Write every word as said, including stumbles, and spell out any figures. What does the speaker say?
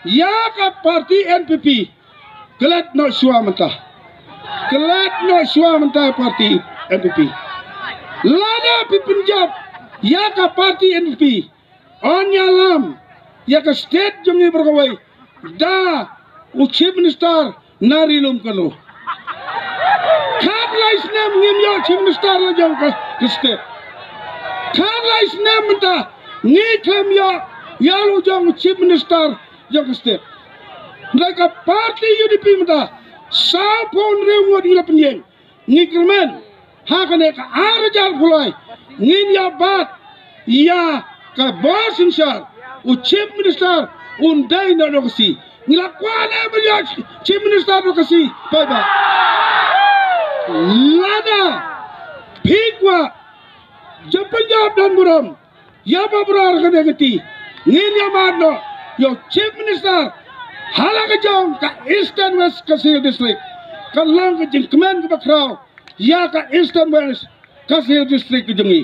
Ïa ka party N P P, klet noh shuwa mynta. Klet noh shuwa mynta party N P P. Lada phi pynjop ïa ka party N P P, yn ïalam ïa ka state jong ngi baroh kawei da u Chief Minister na ri lum kano. Khatlai snem ngim ïoh Chief Minister la jong ka, ka state. Khatlai snem mynta ngi khlem ïoh ïa la jong u Chief Minister jong ka state. Hynrei ka party U D P mynta, sawphew hynriew ngut ngi la pynïeng. Ngi kyrmen ha kane ka ar hajar arphew lai ngin ïa bat ïa ka bor synshar, u Chief Minister un dei na Nongkasi. Ngi la kwah ne ban ïoh Chief Minister Nongkasi, paidbah? Lada phi kwah, jingpynjop don burom. Ïa ba bor kane ka ti ngin ïa mad noh ïa u Chief Minister ha la ka jong ka Eastern West Khasi Hills District. Kan long ka jingkmen kaba khraw ïa ka Eastern West Khasi Hills District ka jong ngi.